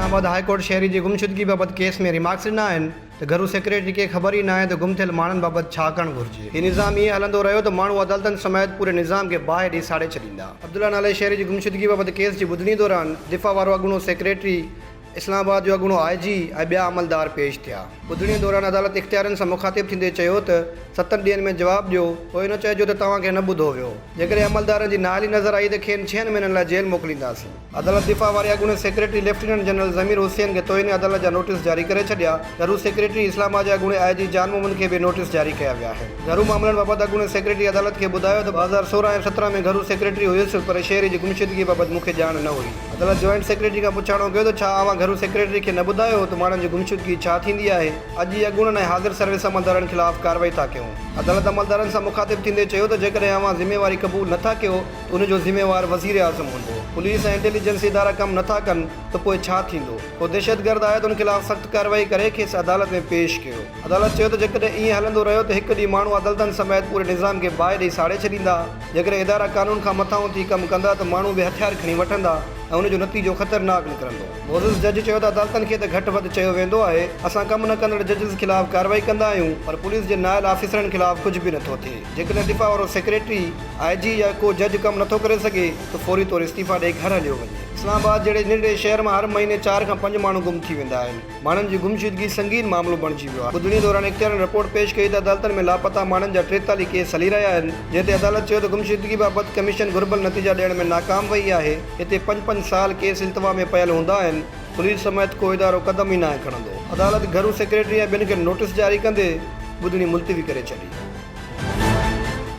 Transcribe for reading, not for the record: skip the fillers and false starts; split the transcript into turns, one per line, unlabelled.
اسلام آباد high court شهري جي گمشدگي بابت ڪيس ۾ ريمارڪس ڏنا آهن ته گهرو سيڪريٽري کي خبر ئي ناهي ته گم ٿيل ماڻهن بابت ڇا ڪرڻ گهرجي. هي نظام ائين هلندو رهيو ته ماڻهو عدالتن سميت پوري نظام کي باهه ڏئي ساڙي ڇڏيندا. عبدالله نالي شهري جي گمشدگي بابت ڪيس جي ٻڌڻي دوران دفاع وارو اڳوڻو سيڪريٽري، اسلام آباد جو اڳوڻو آء جي ۽ ٻيا عملدار پيش ٿيا. ٻڌڻي دوران عدالت اختيارين سان مخاطب ٿيندي چيو ته ستن ڏينهن ۾ جواب ڏيو، پوء نه چئجو ته توهان کي نه ٻڌو ويو. جيڪڏهن عملدارن جي نااهلي نظر آئي ته کين ڇهن مهينن لاء جيل موڪلينداسين. عدالت دفاع واري اڳوڻي secretary lieutenant general Zameer Hussain کي توهين عدالت جا نوٽيس جاري ڪري ڇڏيا. گهرو سيڪريٽري اسلام آباد جي اڳوڻي آء جي جان محمد کي به نوٽيس جاري ڪيا ويا آهن. گهرو معاملن بابت اڳوڻي سيڪريٽري عدالت کي ٻڌايو ته 2016 ۽ 17 ۾ گهرو سيڪريٽري هيس پر شهري جي گمشدگي بابت مون کي ڄاڻ نه هئي. عدالت جوائنٽ سيڪريٽري کان پڇاڻو ڪيو ته ڇا اوهان گهرو سيڪريٽري کي نه ٻڌايو هو ته ماڻهن جي گمشدگي ڇا ٿيندي آهي، اڄ ئي اڳوڻن ۽ حاضر سروس عملدارن خلاف ڪارروائي ٿا ڪيون. عدالت عملدارن سان مخاطب ٿيندي چيو ته جيڪڏهن اوهان ذميواري قبول نه ٿا ڪيو ته ان جو ذميوار وزيراعظم هوندو، پوليس ۽ انٽيليجنس ادارا ڪم نه ٿا ڪن ته پوء ڇا ٿيندو، ڪو دهشتگرد آهي ته ان خلاف سخت ڪارروائي ڪري کيس عدالت ۾ پيش ڪيو. عدالت چيو ته جيڪڏهن ائين هلندو رهيو ته هڪ ڏينهن ماڻهو عدالتن سميت پوري نظام کي باهه ڏئي ساڙي ڇڏيندا. جيڪڏهن ادارا قانون کان مٿانهون ٿي ڪم ڪندا ته ماڻهو به هٿيار کڻي وٺندا ۽ ان جو نتيجو خطرناڪ نڪرندو. معزز جج چيو ته عدالتن کي ته گهٽ وڌ چيو ويندو آهي، اسان ڪم نه ڪندڙ ججز خلاف ڪارروائي ڪندا آهيون پر پوليس جي نااهل آفيسرن خلاف ڪجهه به نٿو ٿئي. جيڪڏهن دفاع وارو سيڪريٽري، آء جي يا ڪو جج ڪم نٿو ڪري سگهي ته فوري طور استعيفيٰ ڏئي گهر هليو وڃي. اسلام آباد جهڙي ننڍڙي شهر مان هر مهيني چار کان پنج ماڻهو گم ٿي ويندا آهن. ماڻهن جي گمشدگي سنگين معاملو بڻجي ويو آهي. ٻڌڻي دوران اختيارين رپورٽ پيش ڪئي ته عدالتن ۾ لاپتا ماڻهن جا 43 ڪيس هلي رهيا آهن، جنهن تي عدالت چيو ته گمشدگي بابت ڪميشن گهربل نتيجا ڏيڻ ۾ ناڪام وئي آهي، هتي پنج پنج سال ڪيس التوا ۾ پيل هوندا آهن، پوليس سميت ڪو ادارو قدم ئي ناهي کڻندو. عدالت گهرو سيڪريٽري ۽ ٻين کي نوٽيس جاري ڪندي ٻڌڻي ملتوي ڪري ڇڏي.